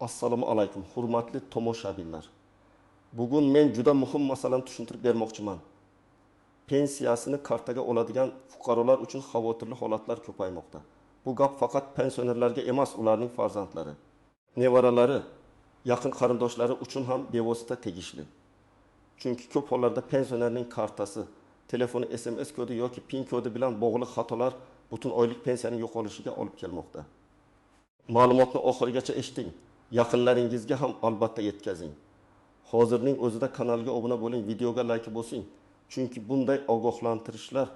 Assalomu alaykum, hurmatli tomoshabinlar. Bugun men juda muhim masalani tushuntirib bermoqchiman. Pensiyasini kartaga oladigan fuqarolar uchun xavotirli holatlar ko'paymoqda. Bu gap faqat pensionerlarga emas, ularning farzandlari, nevaralari, yaqin qarindoshlari uchun ham bevosita tegishli. Chunki ko'p hollarda pensionerning kartasi, telefoni SMS kodi yoki PIN kodi bilan bog'liq xatolar butun oylik pensiyaning yo'qolishiga olib kelmoqda. Ma'lumotni oxirigacha eshiting. Yaqinlaringizga ham albatta yetkazing. Hozirning o'zida kanalga obuna bo'ling, videoga like bosing. Chunki bunday ogohlantirishlar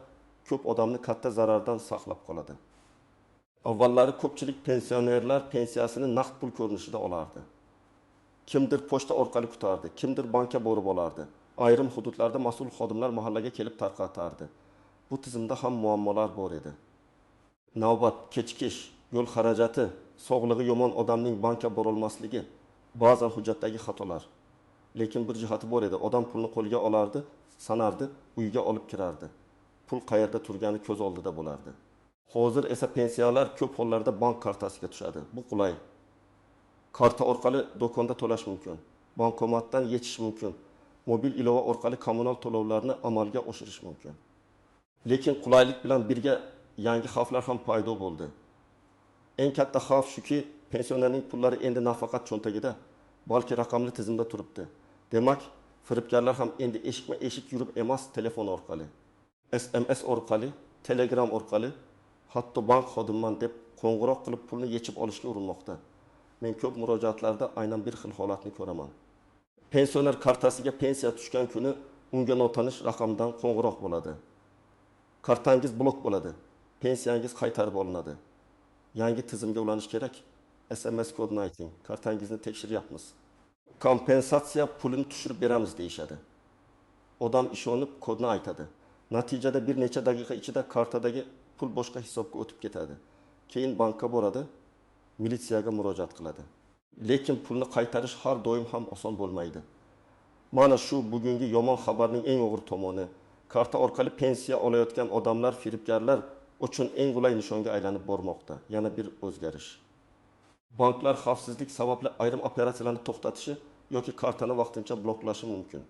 ko'p odamni katta zarardan saqlab qoladi. Avvallari ko'pchilik pensionerlar pensiyasini naqd pul ko'rinishida olardi. Kimdir pochta orqali kutardi, kimdir bankka borib olardi. Ayrim hududlarda mas'ul xodimlar mahallaga kelib tarqatardi. Bu tizimda ham muammolar bor edi. Navbat, kechikish, yo'l xarajati, sog'lig'i yomon odamning bankka borolmasligi, ba'zan hujjatdagi xatolar. Lekin bir jihati bor edi. Odam pulni qo'lga olardi, sanardi, uyga olib kirardi. Pul qayerda turgani ko'z oldida bo'lardi. Hozir esa pensiyalar ko'p hollarda bank kartasiga tushadi. Bu qulay. Karta orqali do'konda to'lash mumkin, bankomatdan yechish mumkin, mobil ilova orqali kommunal to'lovlarni amalga oshirish mumkin. Lekin qulaylik bilan birga yangi xavflar ham paydo bo'ldi. Eng katta xavf shuki, pensionerning pullari endi nafaqat cho'ntagida, balki raqamli tizimda turibdi. Demak, firibgarlar ham endi eshikma-eshik yurib emas, telefon orqali, SMS orqali, Telegram orqali, hatto bank xodimman deb qo'ng'iroq qilib pulni yechib olishga urinmoqda. Men ko'p murojaatlarda aynan bir xil holatni ko'raman. Pensioner kartasiga pensiya tushgan kuni unga notanish raqamdan qo'ng'iroq bo'ladi. Kartangiz blok bo'ladi. Pensiyangiz qaytarib olinadi. Yangi tizimga ulanish kerak. SMS kodini ayting. Kartangizni tekshiryapmiz. Kompensatsiya pulini tushirib beramiz deyishadi. Odam ishonib kodni aytadi. Natijada bir necha daqiqa ichida kartadagi pul boshqa hisobga o'tib ketadi. Keyin bankka boradi, militsiyaga murojaat qiladi. Lekin pulni qaytarish har doim ham oson bo'lmaydi. Mana shu bugungi yomon xabarning eng og'ir tomoni. Karta orqali pensiya olayotgan odamlar firibgarlar uchun eng qulay nishonga aylanib bormoqda. Yana bir o'zgarish. Banklar xavfsizlik sababli ayrim operatsiyalarni to'xtatishi yoki kartani vaqtincha bloklashi mumkin.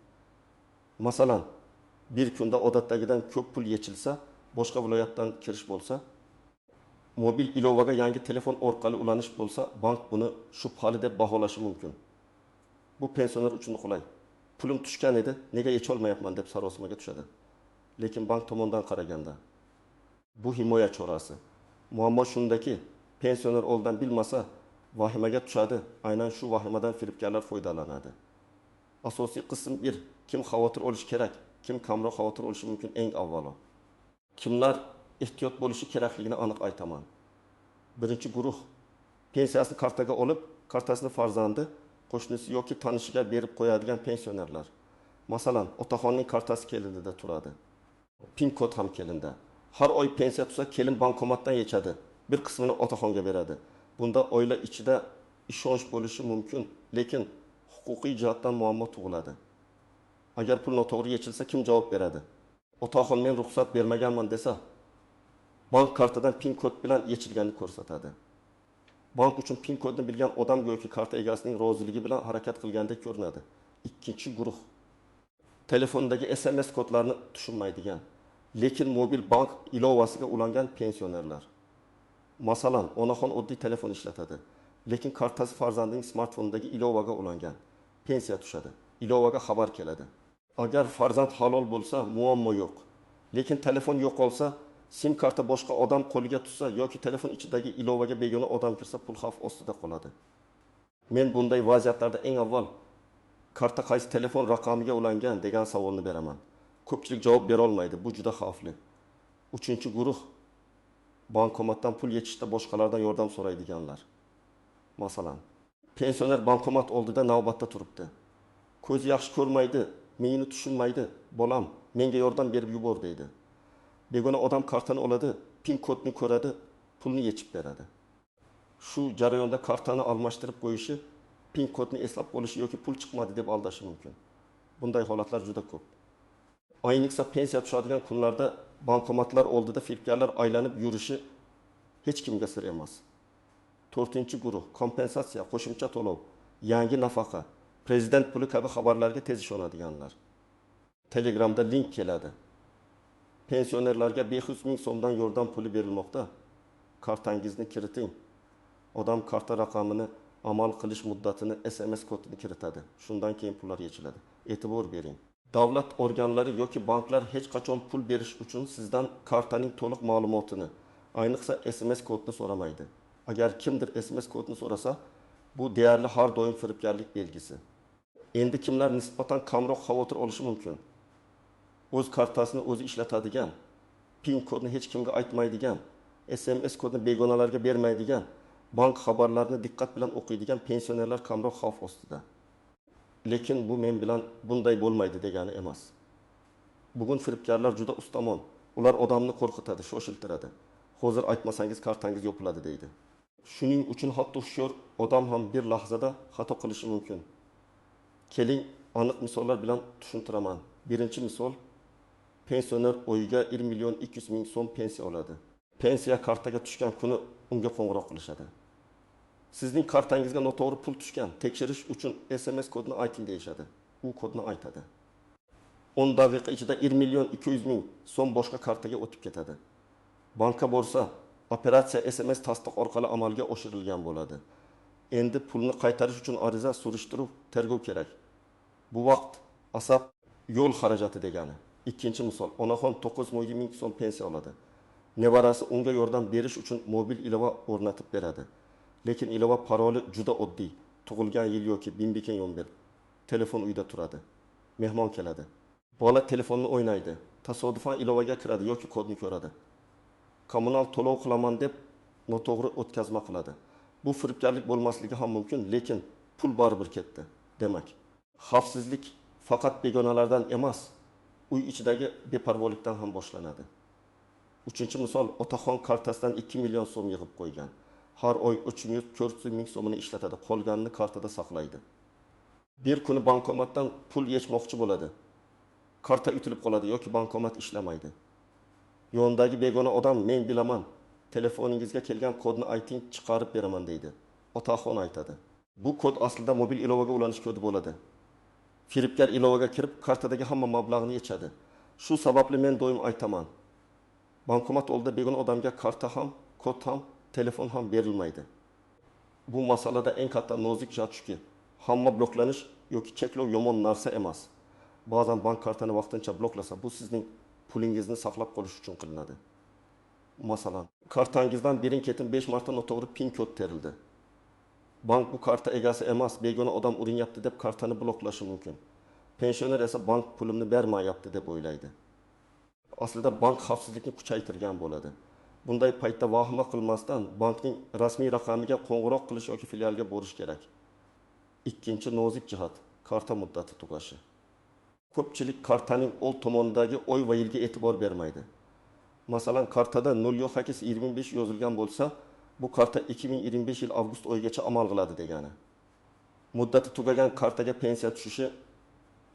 Masalan, bir kunda odatdagidan ko'p pul yechilsa, boshqa viloyatdan kirish bo'lsa, mobil ilovaga yangi telefon orqali ulanish bo'lsa, bank buni shubhali deb baholashi mumkin. Bu pensioner uchun qulay. Pulim tushgan edi, nega yecholmayapman deb sarosimaga tushadi. Lekin bank tomonidan qaraganda bu himoya chorasi. Muammo shundaki, pensioner oldin bilmasa vahimaga tushadi. Aynan shu vahimadan firibgarlar foydalanadi. Asosiy qism bir, kim xavotir olishi kerak, kim kamroq xavotir olishi mumkin eng avvalo. Kimlar ehtiyot bo'lishi kerakligini aniq aytaman. Birinchi guruh pensiyasini kartaga olib, kartasini farzandi, qo'shnisi yoki tanishiga berib qo'yadigan pensionerlar. Masalan, otaxonning kartasi kelinida turadi. PIN kod ham kelinda. Har oy pensiya tushsa, kelin bankomatdan yechadi. Bir qismini otaxonga beradi. Bunda oila ichida ishonch bo'lishi mumkin, lekin huquqiy jihatdan muammo tug'iladi. Agar pul noto'g'ri yechilsa, kim javob beradi? Otaxon men ruxsat bermaganman desa, bank kartadan PIN kod bilan yechilganini ko'rsatadi. Bank uchun PIN kodni bilgan odam go'yoki karta egasining roziligi bilan harakat qilgandek ko'rinadi. Ikkinchi guruh telefondagi SMS kodlarini tushunmaydigan, lekin mobil bank ilovasiga ulangan pensionerlar. Masalan, onaxon oddiy telefon ishlatadi, lekin kartasi farzandining smartfonidagi ilovaga ulangan. Pensiya tushadi, ilovaga xabar keladi. Agar farzand halol bo'lsa, muammo yo'q. Lekin telefon yo'qolsa, SIM karta boshqa odam qo'liga tushsa yoki telefon ichidagi ilovaga begona odam kirsa, pul xavf ostida qoladi. Men bunday vaziyatlarda eng avval karta qaysi telefon raqamiga ulangan degan savolni beraman. Ko'pchilik javob bera olmaydi. Bu juda xavfli. Uchinchi guruh bankomatdan pul yechishda boshqalardan yordam so'raydiganlar. Masalan, pensioner bankomat oldida navbatda turibdi. Ko'zi yaxshi ko'rmaydi, meni tushunmaydi. Bolam, menga yordam berib yubor deydi. Begona odam kartani oladi, PIN kodni ko'radi, pulni yechib beradi. Shu jarayonda kartani almashtirib qo'yishi, PIN kodni eslab qolishi yoki pul chiqmadi deb aldashi mumkin. Bunday holatlar juda ko'p. Ayniqsa pensiya tushadigan kunlarda bankomatlar oldida firibgarlar aylanib yurishi hech kimga sir emas. To'rtinchi guruh: kompensatsiya, qo'shimcha to'lov, yangi nafaqa, prezident puli kabi xabarlarga tez ishonadiganlar. Telegramda link keladi. Pensionerlarga 500 ming so'mdan yordam puli berilmoqda. Kartangizni kiriting. Odam karta raqamini, amal qilish muddatini, SMS kodini kiritadi. Shundan keyin pullar yechiladi. E'tibor bering. Davlat organlari yoki banklar hech qachon pul berish uchun sizdan kartaning to'liq ma'lumotini, ayniqsa SMS kodni so'ramaydi. Agar kimdir SMS kodni so'rasa, bu deyarli har doim firibgarlik belgisi. Endi kimlar nisbatan kamroq xavotir olishi mumkin? O'z kartasini o'zi ishlatadigan, PIN kodni hech kimga aytmaydigan, SMS kodni begonalarga bermaydigan, bank xabarlarini diqqat bilan o'qiydigan pensionerlar kamroq xavf ostida. Lekin bu men bilan bunday bo'lmaydi degani emas. Bugun firibgarlar juda ustamon. Ular odamni qo'rqitadi, shoshiltiradi. Hozir aytmasangiz kartangiz yopiladi deydi. Shuning uchun hatto hushyor odam ham bir lahzada xato qilishi mumkin. Keling, aniq misollar bilan tushuntiraman. Birinchi misol: pensioner oyiga 1 million 200 ming so'm pensiya oladi. Pensiya kartaga tushgan kuni unga qo'ng'iroq qilishadi. Sizning kartangizga noto'g'ri pul tushgan, tekshirish uchun SMS kodini ayting deyishadi. U kodni aytadi. 10 daqiqa ichida 1 million 200 ming so'm boshqa kartaga o'tib ketadi. Bankka borsa, operatsiya SMS tasdiq orqali amalga oshirilgan bo'ladi. Endi pulni qaytarish uchun ariza, surishtiruv, tergov kerak. Bu vaqt, asab, yo'l xarajati degani. Ikkinchi misol: onaxon 9 ming so'm pensiya oladi. Nevarasi unga yordam berish uchun mobil ilova o'rnatib beradi. Lekin ilova paroli juda oddiy. Tug'ilgan yil yoki Bimbiken 11. Telefon uyda turadi. Mehmon keladi. Bola telefonni o'ynaydi. Tasodifan ilovaga kiradi yoki kodni ko'radi. Kommunal to'lov qilaman deb noto'g'ri o'tkazma qiladi. Bu firibgarlik bo'lmasligi ham mumkin, lekin pul baribir ketdi. Demak, xavfsizlik faqat begonalardan emas, uy ichidagi beparvolikdan ham boshlanadi. Uchinchi misol: otaxon kartasidan 2 million so'm yig'ib qo'ygan. Har oy 300-400 ming so'mini ishlatadi, qolganini kartada saqlaydi. Bir kuni bankomatdan pul yechmoqchi bo'ladi. Karta yutilib qoladi yoki bankomat ishlamaydi. Yonidagi begona odam men bilaman, telefoningizga kelgan kodni ayting, chiqarib beraman deydi. Otaxon aytadi. Bu kod aslida mobil ilovaga ulanish kodi bo'ladi. Firibgar ilovaga kirib, kartadagi hamma mablag'ni yechadi. Shu sababli men doim aytaman. Bankomat oldida begona odamga karta ham, kod ham, telefon ham berilmaydi. Bu masalada eng katta nozik jihat shuki, hamma bloklanish yoki cheklov yomon narsa emas. Ba'zan bank kartani vaqtincha bloklasa, bu sizning pulingizni saqlab qolish uchun qilinadi. Masalan, kartangizdan birin-ketin 5 marta noto'g'ri PIN kod terildi. Bank bu karta egasi emas, begona odam urinyapti deb kartani bloklashi mumkin. Pensioner esa bank pulimni bermayapti deb o'ylaydi. Aslida bank xavfsizlikni kuchaytirgan bo'ladi. Bunday paytda vahima qilmasdan bankning rasmiy raqamiga qo'ng'iroq qilish yoki filialga borish kerak. Ikkinchi nozik jihat: karta muddati tugashi. Ko'pchilik kartaning old tomonidagi oy va yilga e'tibor bermaydi. Masalan, kartada 08/25 yozilgan bo'lsa, bu karta 2025 yil avgust oyigacha amal qiladi degani. Muddati tugagan kartaga pensiya tushishi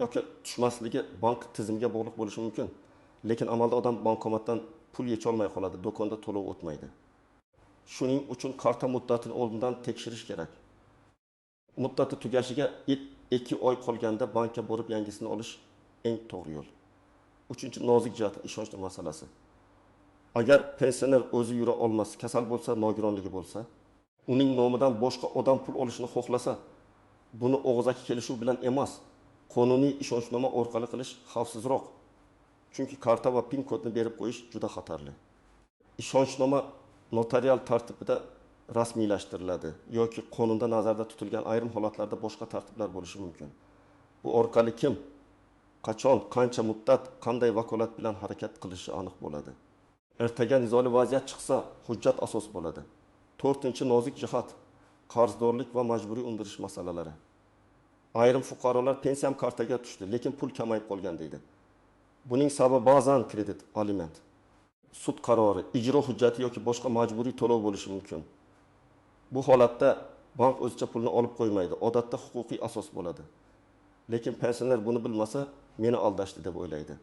yoki tushmasligi bank tizimiga bog'liq bo'lishi mumkin. Lekin amalda odam bankomatdan pul yecholmay qoladi, do'konda to'lov o'tmaydi. Shuning uchun karta muddatini oldindan tekshirish kerak. Muddati tugashiga 2 oy qolganda bankka borib yangisini olish eng to'g'ri yo'l. Uchinchi nozik jihat: ishonch masalasi. Agar pensioner o'zi yura olmas, kasal bo'lsa, nogironligi bo'lsa, uning nomidan boshqa odam pul olishini xohlasa, buni og'zaki kelishuv bilan emas, qonuniy ishonchnoma orqali qilish xavfsizroq. Chunki karta va PIN kodni berib qo'yish juda xatarli. Ishonchnoma notarial tartibida rasmiylashtiriladi yoki qonunda nazarda tutilgan ayrim holatlarda boshqa tartiblar bo'lishi mumkin. Bu orqali kim, qachon, qancha muddat, qanday vakolat bilan harakat qilishi aniq bo'ladi. Ertaga nizoli vaziyat chiqsa, hujjat asos bo'ladi. To'rtinchi nozik jihat: qarzdorlik va majburiy undirish masalalari. Ayrim fuqarolar pensiyam kartaga tushdi, lekin pul kamayib qolgan deydi. Buning sababi ba'zan kredit, aliment, sud qarori, ijro hujjati yoki boshqa majburiy to'lov bo'lishi mumkin. Bu holatda bank o'zicha pulni olib qo'ymaydi, odatda huquqiy asos bo'ladi. Lekin pensioner buni bilmasa, meni aldashdi deb o'ylaydi.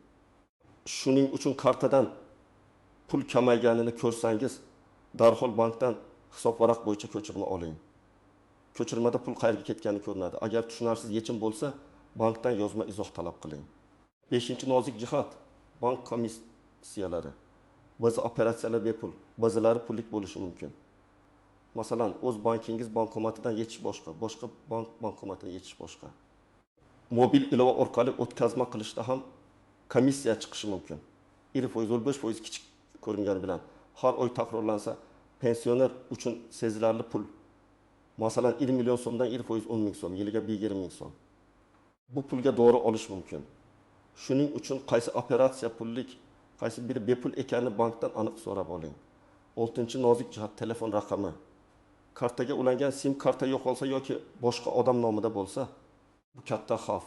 Shuning uchun kartadan pul kamayganini ko'rsangiz, darhol bankdan Hisobvaraq bo'yicha ko'chirma oling. Ko'chirmada pul qayerga ketgani ko'rinadi. Agar tushunarsiz yechim bo'lsa, bankdan yozma izoh talab qiling. Beshinchi nozik jihat: bank komissiyalari. Ba'zi operatsiyalar bepul, ba'zilari pullik bo'lishi mumkin. Masalan, o'z bankingiz bankomatidan yechish boshqa, boshqa bank bankomatidan yechish boshqa. Mobil ilova orqali o'tkazma qilishda ham komissiya chiqishi mumkin. 1%, 0,5% kichik ko'ringani bilan har oy takrorlansa, pensioner uchun sezilarli pul. Masalan, 1 million so'mdan 1% 10 ming so'm, yiliga 20 ming so'm. Bu pulga dori olish mumkin. Shuning uchun qaysi operatsiya pullik, qaysi biri bepul ekanini bankdan aniq so'rab oling. Oltinchi nozik jihat: telefon raqami. Kartaga ulangan sim karta yo'qolsa yoki boshqa odam nomida bo'lsa, bu katta xavf.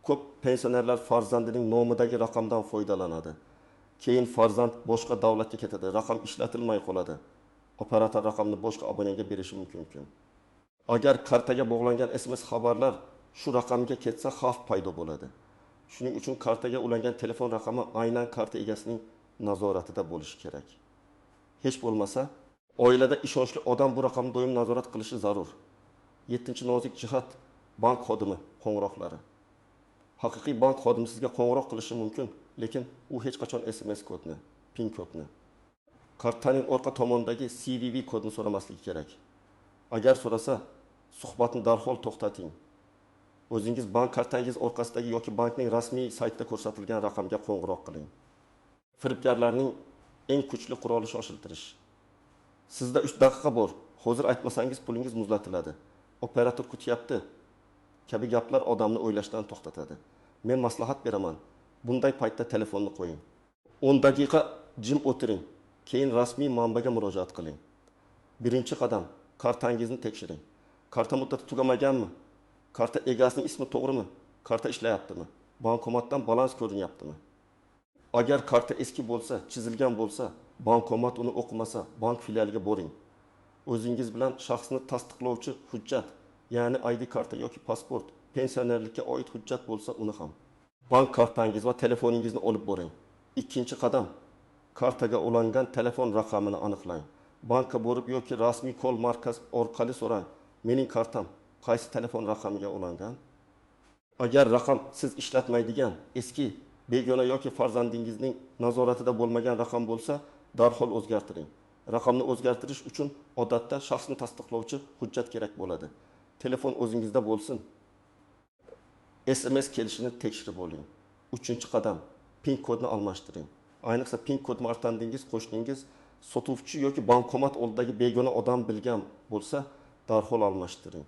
Ko'p pensionerlar farzandining nomidagi raqamdan foydalanadi. Keyin farzand boshqa davlatga ketadi, raqam ishlatilmay qoladi. Operator raqamni boshqa abonentga berishi mumkin. Agar kartaga bog'langan SMS xabarlar shu raqamga ketsa, xavf paydo bo'ladi. Shuning uchun kartaga ulangan telefon raqami aynan karta egasining nazoratida bo'lishi kerak. Hech bo'lmasa, oilada ishonchli odam bu raqamni doim nazorat qilishi zarur. Yettinchi nozik jihat: bank xodimi qo'ng'iroqlari. Haqiqiy bank xodimi sizga qo'ng'iroq qilishi mumkin, lekin u hech qachon SMS kodni, PIN kodni, kartaning orqa tomonidagi CVV kodini so'ramasligi kerak. Agar so'rasa, suhbatni darhol to'xtating. O'zingiz bank kartangiz orqasidagi yoki bankning rasmiy saytida ko'rsatilgan raqamga qo'ng'iroq qiling. Firibgarlarning eng kuchli quroli shoshiltirish. Sizda 3 daqiqa bor. Hozir aytmasangiz pulingiz muzlatiladi. Operator kutyapti kabi gaplar odamni o'ylashdan to'xtatadi. Men maslahat beraman. Bunday paytda telefonni qo'ying. 10 daqiqa jim o'tiring. Keyin rasmiy manbaga murojaat qiling. Birinchi qadam: kartangizni tekshiring. Karta muddati tugamaganmi? Karta egasining ismi to'g'rimi? Karta ishlayaptimi? Bankomatdan balans ko'rinyaptimi? Agar karta eski bo'lsa, chizilgan bo'lsa, bankomat uni o'qimasa, bank filialiga boring. O'zingiz bilan shaxsni tasdiqlovchi hujjat, ya'ni ID karta yoki pasport, pensionerlikka oid hujjat bo'lsa uni ham. Bank kartangiz va telefoningizni olib boring. Ikkinchi qadam: kartaga ulangan telefon raqamini aniqlang. Bankka borib yoki rasmiy call markaz orqali so'rang. Mening kartam qaysi telefon raqamiga ulangan? Agar raqam siz ishlatmaydigan, eski, begona yoki farzandingizning nazoratida bo'lmagan raqam bo'lsa, darhol o'zgartiring. Raqamni o'zgartirish uchun odatda shaxsni tasdiqlovchi hujjat kerak bo'ladi. Telefon o'zingizda bo'lsin. SMS kelishini tekshirib oling. Uchinchi qadam: PIN kodni almashtiring. Ayniqsa PIN kod martandingiz, qo'shningiz, sotuvchi yoki bankomat oldidagi begona odam bilgan bo'lsa, darhol almashtiring.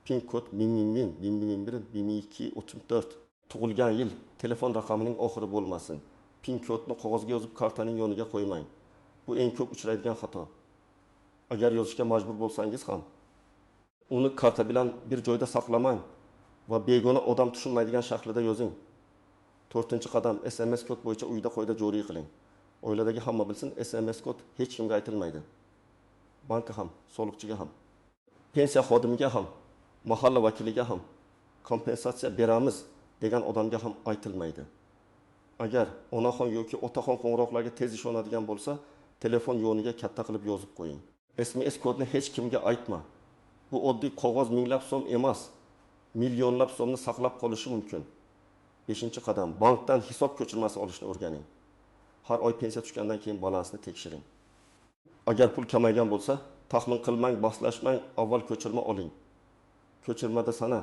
PIN kod 1000, 1001, 1002, 34. Tug'ilgan yil, telefon raqamining oxiri bo'lmasin. PIN kodni qog'ozga yozib kartaning yoniga qo'ymang. Bu eng ko'p uchraydigan xato. Agar yozishga majbur bo'lsangiz ham, uni karta bilan bir joyda saqlamang va begona odam tushunmaydigan shaklida yozing. To'rtinchi qadam: SMS kod bo'yicha uyda qoida joriy qiling. Oiladagi hamma bilsin, SMS kod hech kimga aytilmaydi. Bankka ham, soliqchiga ham, pensiya xodimiga ham, mahalla vakiliga ham, kompensatsiya beramiz degan odamga ham aytilmaydi. Agar onaxon yoki otaxon qo'ng'iroqlarga tez ishonadigan bo'lsa, telefon yoniga katta qilib yozib qo'ying. SMS kodni hech kimga aytma. Bu oddiy qog'oz minglab so'm emas, millionlab so'mni saqlab qolishi mumkin. Beshinchi qadam: bankdan hisob ko'chirmasi olishni o'rganing. Har oy pensiya tushgandan keyin balansni tekshiring. Agar pul kamaygan bo'lsa, taxmin qilmang, bahslashmang, avval ko'chirma oling. Ko'chirmada sana,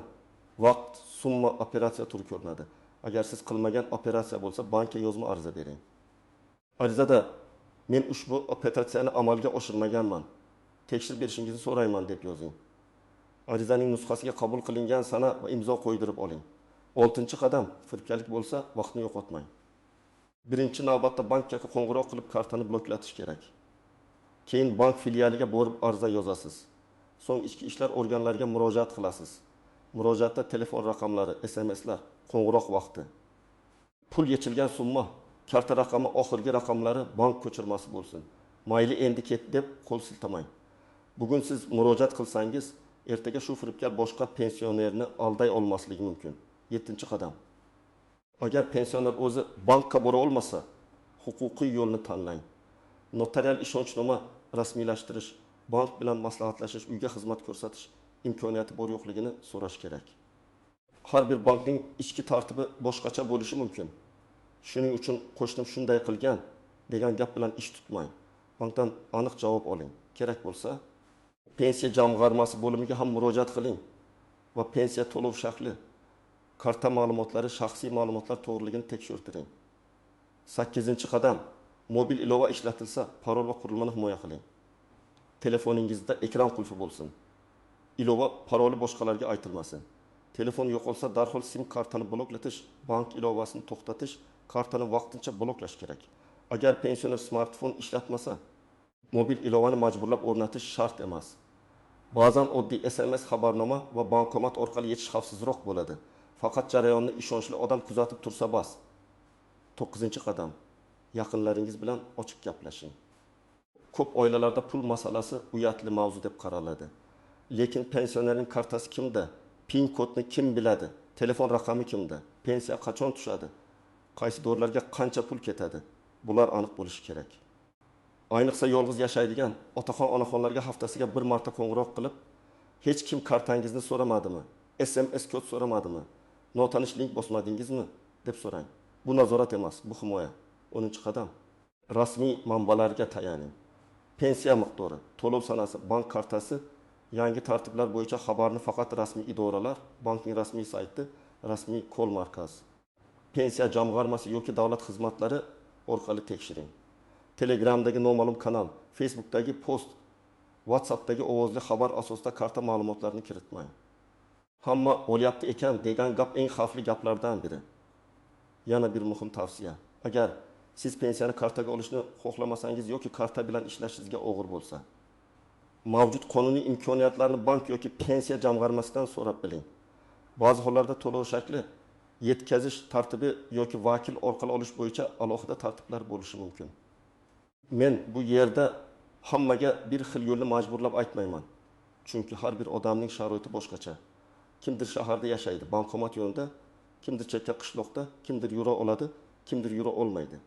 vaqt, summa, operatsiya turi ko'rinadi. Agar siz qilmagan operatsiya bo'lsa, bankka yozma ariza bering. Arizada men ushbu operatsiyani amalga oshirmaganman, tekshirib berishingizni so'rayman deb yozing. Arizaning nusxasiga qabul qilingan sana va imzo qo'ydirib oling. Oltinchi qadam: firibgarlik bo'lsa, vaqtni yo'qotmang. Birinchi navbatda bankka qo'ng'iroq qilib kartani bloklatish kerak. Keyin bank filialiga borib ariza yozasiz. So'ng ichki ishlar organlariga murojaat qilasiz. Murojaatda telefon raqamlari, SMSlar, qo'ng'iroq vaqti, pul yechilgan summa, karta raqami oxirgi raqamlari bank ko'chirmasi bo'lsin. Mayli endi ket deb qo'l siltamang. Bugun siz murojaat qilsangiz, ertaga shu firibgar boshqa pensionerni alday olmasligi mumkin. Yettinchi qadam: agar pensioner o'zi bankka bora olmasa, huquqiy yo'lni tanlang. Notarial ishonchnoma rasmiylashtirish, Bank bilan maslahatlashish, uyga xizmat ko'rsatish imkoniyati bor yo'qligini so'rash kerak. Har bir bankning ichki tartibi boshqacha bo'lishi mumkin. Shuning uchun qo'shnim shunday qilgan degan gap bilan ish tutmang. Bankdan aniq javob oling. Kerak bo'lsa, pensiya jamg'armasi bo'limiga ham murojaat qiling va pensiya to'lov shakli, karta ma'lumotlari, shaxsiy ma'lumotlar to'g'riligini tekshirtiring. 8-qadam. Mobil ilova ishlatilsa, parol va qurilmani himoya qiling. Telefoningizda ekran qulfi bo'lsin. Ilova paroli boshqalarga aytilmasin. Telefon yo'qolsa darhol SIM kartani bloklatish, bank ilovasini to'xtatish, kartani vaqtincha bloklash kerak. Agar pensioner smartfon ishlatmasa, mobil ilovani majburlab o'rnatish shart emas. Ba'zan oddiy SMS xabarnoma va bankomat orqali yechish xavfsizroq bo'ladi. Faqat jarayonni ishonchli odam kuzatib tursa bas. 9-qadam. Yaqinlaringiz bilan ochiq gaplashing. Ko'p oilalarda pul masalasi uyatli mavzu deb qaraladi. Lekin pensionerning kartasi kimda? PIN kodni kim biladi? Telefon raqami kimda? Pensiya qachon tushadi? Qaysi dorilarga qancha pul ketadi? Bular aniq bo'lishi kerak. Ayniqsa yolg'iz yashaydigan otaxon onaxonlarga haftasiga bir marta qo'ng'iroq qilib, hech kim kartangizni so'ramadimi? SMS kod so'ramadimi? Notanish link bosmadingizmi? Deb so'rang. Bu nazorat emas, bu himoya. 10-qadam. Rasmiy manbalarga tayaning. Pensiya miqdori, to'lov sanasi, bank kartasi yangi tartiblar bo'yicha xabarni faqat rasmiy idoralar, bankning rasmiy sayti, rasmiy call markaz, pensiya jamg'armasi yoki davlat xizmatlari orqali tekshiring. Telegramdagi noma'lum kanal, Facebookdagi post, WhatsAppdagi ovozli xabar asosida karta ma'lumotlarini kiritmang. Hamma o'lyapti ekan degan gap eng xavfli gaplardan biri. Yana bir muhim tavsiya. Agar siz pensiyani kartaga olishni xohlamasangiz yoki karta bilan ishlash sizga og'ir bo'lsa, mavjud qonuniy imkoniyatlarni bank yoki pensiya jamg'armasidan so'rab biling. Ba'zi hollarda to'lov shakli, yetkazish tartibi yoki vakil orqali olish bo'yicha alohida tartiblar bo'lishi mumkin. Men bu yerda hammaga bir xil yo'lni majburlab aytmayman. Chunki har bir odamning sharoiti boshqacha. Kimdir shaharda yashaydi, bankomat yonida, kimdir chekka qishloqda, kimdir yura oladi, kimdir yura olmaydi.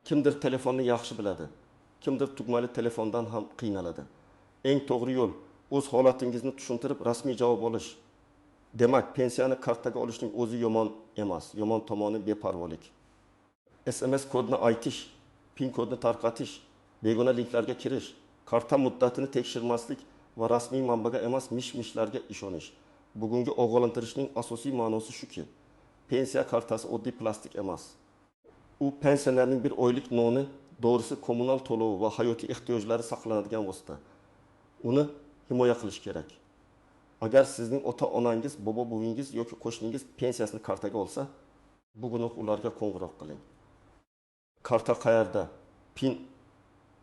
Kimdir telefonni yaxshi biladi, kimdir tugmali telefondan ham qiynaladi. Eng to'g'ri yo'l o'z holatingizni tushuntirib rasmiy javob olish. Demak, pensiyani kartaga olishning o'zi yomon emas, yomon tomoni beparvolik. SMS kodni aytish, PIN kodni tarqatish, begona linklarga kirish, karta muddatini tekshirmaslik va rasmiy manbaga emas mish-mishlarga ishonish. Bugungi ogohlantirishning asosiy ma'nosi shuki, pensiya kartasi oddiy plastik emas. U pensionerning bir oylik noni, to'g'risi kommunal to'lovi va hayotiy ehtiyojlari saqlanadigan vosita. Uni himoya qilish kerak. Agar sizning ota-onangiz, bobo-buvingiz yoki qo'shningiz pensiyasini kartaga olsa, bugunoq ularga qo'ng'iroq qiling. Karta qayerda? PIN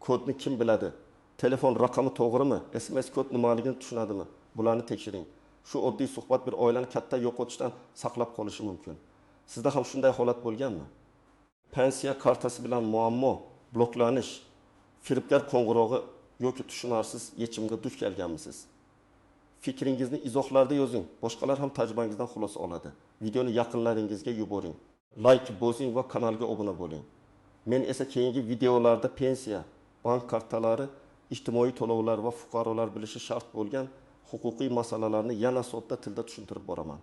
kodni kim biladi? Telefon raqami to'g'rimi? SMS kod nimaligini tushunadimi? Bularni tekshiring. Shu oddiy suhbat bir oilani katta yo'qotishdan saqlab qolishi mumkin. Sizda ham shunday holat bo'lganmi? Pensiya kartasi bilan muammo, bloklanish, firibgar qo'ng'irog'i yoki tushunarsiz yechimga duch kelganmisiz? Fikringizni izohlarda yozing. Boshqalar ham tajribangizdan xulosa oladi. Videoni yaqinlaringizga yuboring. Like bosing va kanalga obuna bo'ling. Men esa keyingi videolarda pensiya, bank kartalari, ijtimoiy to'lovlar va fuqarolar bilishi shart bo'lgan huquqiy masalalarni yana sodda tilda tushuntirib boraman.